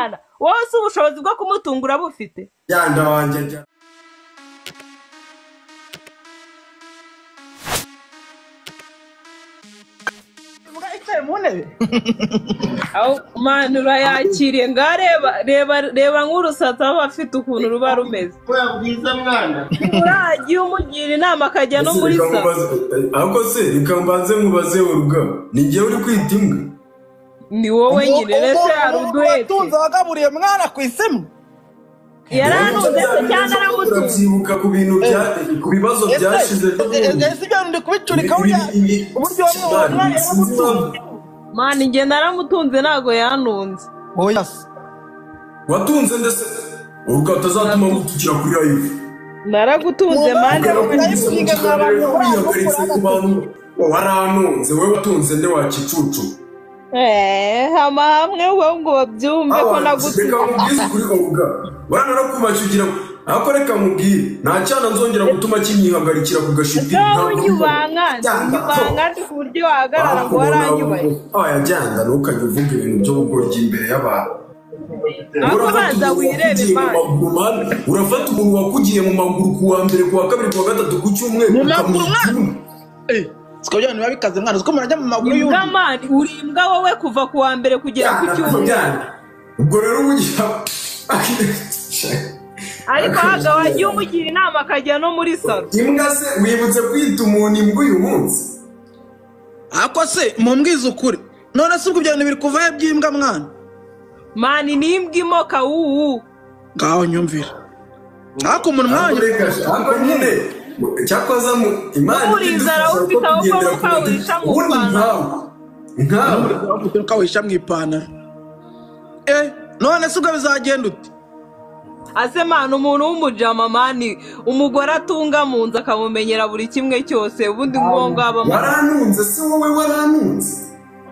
umwana wowe si ubushobozi bwo kumutungura bufite yanda wanjye ajya Mani urayakiriye nga reba reba reba nk'urusatsi aba afite ukuntu ruba rumeze. Uragiye umugira inama akajya no muri sa. Ahubwo se reka mbanze nkubaze uruga ni njye uri kwita imbwa? Ni wowe nyine rese hari uduhetse. Watunze wagaburiye mwana ku isimu. Yaranunze se cyane aramutunze. Urabyibuka ku bintu bya ku bibazo byashize. Ese ibyo ndi kubicurika uburyo mwana yaramutunze. Mani njye naramutunze ntago yanunze. Oya se. Watunze ndetse uruga utazatuma ngutukira kuri live. Naragutunze mani. Waranunze wowe watunze nde wakicucu. Hama hamwe wowe ngo babyumve ko nagutunze. Reka nkubwize kuri uruga. Waranarakubasha ugira ariko reka nkubwire nta cyana nzongera gutuma kinyihagarikira ku gashiti. Ntabwo unyubanga ku buryo wahagarara ngo waranyubaye. Oya jyanda ntukajye uvuga ibintu by'ubugoryi imbere y'abantu. Urafata umuntu wakugiye mu maguru ku wa mbere ku wa kabiri ku wa gatatu ku cyumweru mu maguru mwana. Siko bya biba bikaze mwana siko murajya mu maguru y'undi. Uri imbwa wowe kuva ku wa mbere kugera ku cyumweru. Ubwo rero ubugira ariko haga wagiye umugira inama akajya no muri salo. Imbwa se wibutse kwita umuntu imbwa uyu munsi? Ako se mumbwize ukuri none se ubwo ibyo bintu biri kuvayo by'imbwa mwana? Mani ni imbwa imoka wuwu. Ngaho nyumvira. Ako umuntu mwanya ako nyine cyakoza mu Imana urinzara ufite aho ukawisha mu ipantaro. Nkawe ukawisha mu ipantaro. None se ubwo bizagenda ute? Ase mani umuntu w'umujama mani umugore atunga mu nzu akamumenyera buri kimwe cyose ubundi nguwo ngaba waranunze se wowe waranunze?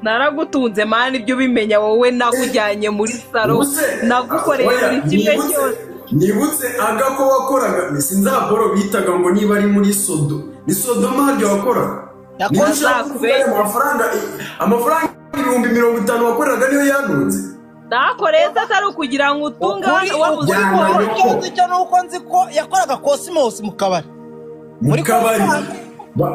Naragutunze mani ibyo ubimenya wowe nakujyanye muri salo nagukoreye buri kimwe cyose. Nibutse aga ko wakoraga sinzaboro bitaga ngo niba ari muri Sodo ni Sodoma haryo wakoraga. Amafaranga 50,000 wakoraga niyo yanunze. Nakoreye atari ukugira ngo utunge wabuze uko icyo nuko nzi ko yakoraga Cosmos mu kabari. Muri kabari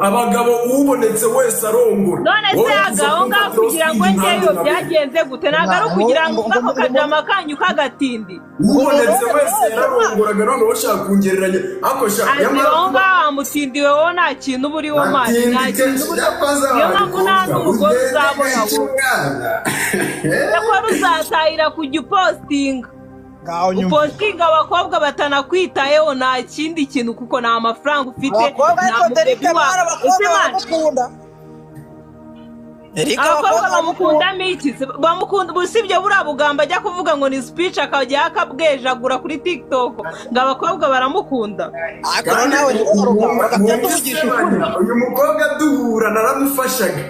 abagabo ubonetse wese arongora. None se agaho ngaho kugira ngo njyeyo byagenze gute? Ntabwo ari ukugira ngo ako kajama kanyu kagatindi. Ubonetse wese yararongoraga none ushaka kungereranya ako shaka aho ngaho wamutindiwe wowe nta kintu uba uriho mani nta kintu uba uriho. Niyo mpamvu nta n'umugore uzabona wowe. Cyakora uzatahira kujya upostinga. Upostinga abakobwa batanakwitayeho nta kindi kintu kuko nta mafaranga ufite. Abakobwa bamukundamo iki? Bamukunda usibye buriya bugambo ajya kuvuga ngo ni speech akajya akabwejagura kuri TikTok ngo abakobwa baramukunda. Uyu mukobwa duhura naramufashaga.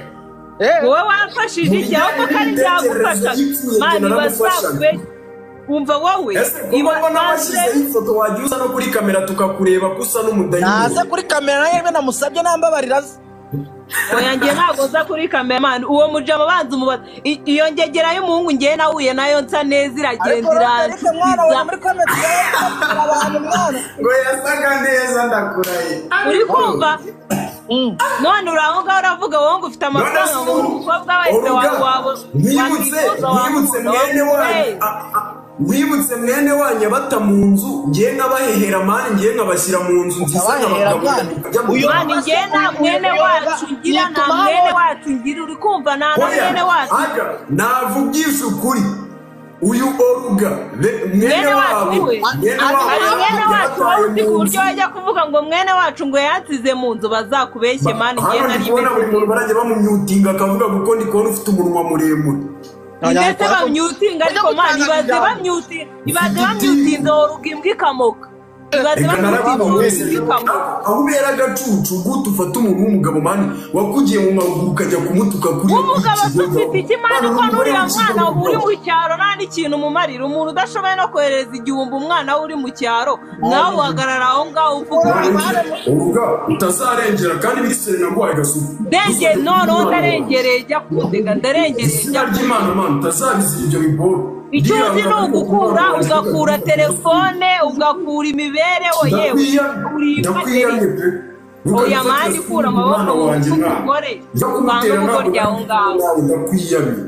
Wowe wamfashije iki? Ahubwo ko ari byagufashaga mani bazakubeshya. Umva wowe iba nabashyizeho ifoto wajya uza no kuri kamera tukakureba ko usa n'umudayimoni. Naza kuri kamera yewe namusabye nambabarira ze. Oya njye ntabwo nza kuri kamera mani uwo mujama banza umubaza iyo ngegera y'umuhungu njye nahuye nayo nsa neza iragenda iransiza. Ngo yasaga neza ndakuraye. Uri kumva? None uri aho ngaho uravuga wowe ngo ufite amafaranga ngo buri mukobwa wese wawe nibutse mwene wanyu wibutse mwene wanyu bata mu nzu ngiye nkabahehera mani ngiye nkabashyira mu nzu nziza nkabagabura. Mani ngiye nta mwene wacu ngira nta mwene wacu ngira uri kumva nta na mwene wacu. Navugisha ukuri uyu Oruga mwene wacu mwene wacu wowe uzi ku buryo wajya kuvuga ngo mwene wacu ngo yansize mu nzu bazakubeshye mani ngiye nari kubona buri muntu barajya bamumyutinga akavuga kuko ndi kubona ufite umunwa muremure. Ndetse bamyutinga ariko mani ibaze bamyutinze Oruga imbwa ikamoka. Ibaze bamyutinze Oruga imbwa ikamoka. Aho ubera agacucu gute ufata umuntu w'umugabo mani wakugiye mu maguru ukajya kumutuka kuri umugabo se ufite iki mani ko n'uriya mwana uri mu cyaro nta n'ikintu umumarira umuntu udashoboye no kohereza igihumbi umwana we uri mu cyaro nawe uhagarara aho ngaho uvuga Oruga utazarengera kandi biri serena ngo wayigasuka. Ndenge noneho ndarengereye jya kundega ndarengereye jya ry'Imana mani utazabizira ibyo biboro. Icyo uzi ni Ndiyanga ariko ugukura, umwana wanjye ugakura ntukajya telefone, ugakura imibereho, yewe Ndakwiyamye, uri ndakwiyamye ifatire. pe. Ntukajya Oya ufatira mani, screen kura amaboko umwana mu wanjye mufuka mwana. ukore, Njya uvange kumutera ntabwo ubugoryi aho nari ngaho. nawe, ndakwiyamye.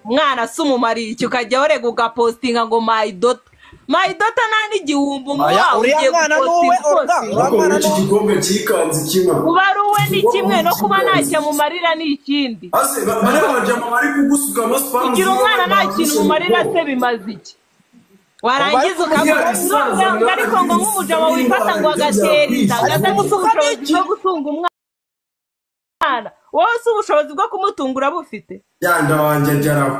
Umwana si umumariye icyo, ukajya urega ugapostinga ngo my daughter, my daughter, nta n'igihumbi Oya, umuha, uriya ugiye mwana ni uwe, gupostinga Olga, upostinga. uriya Ariko mwana muri ni iki uwe. gikombe cyikanze kimwe. Kuba ari uwe ni kimwe no kuba ntacyo amumarira ni ikindi. Ase bariya bajama bari kugusukamo spam Kugira ziwe umwana nta kintu bagusuka umumarira ubwoba. se bimaze iki? Warangiza Uriya ukavuga gisaza ngo ariko ngo nk'umujama wifata ngo agatera inda, ngo Ariko adafite umusuka ubushobozi n'iki? bwo gutunga umwana. Wowe si ubushobozi bwo kumutunga urabufite? Yanda wanjye ageraho.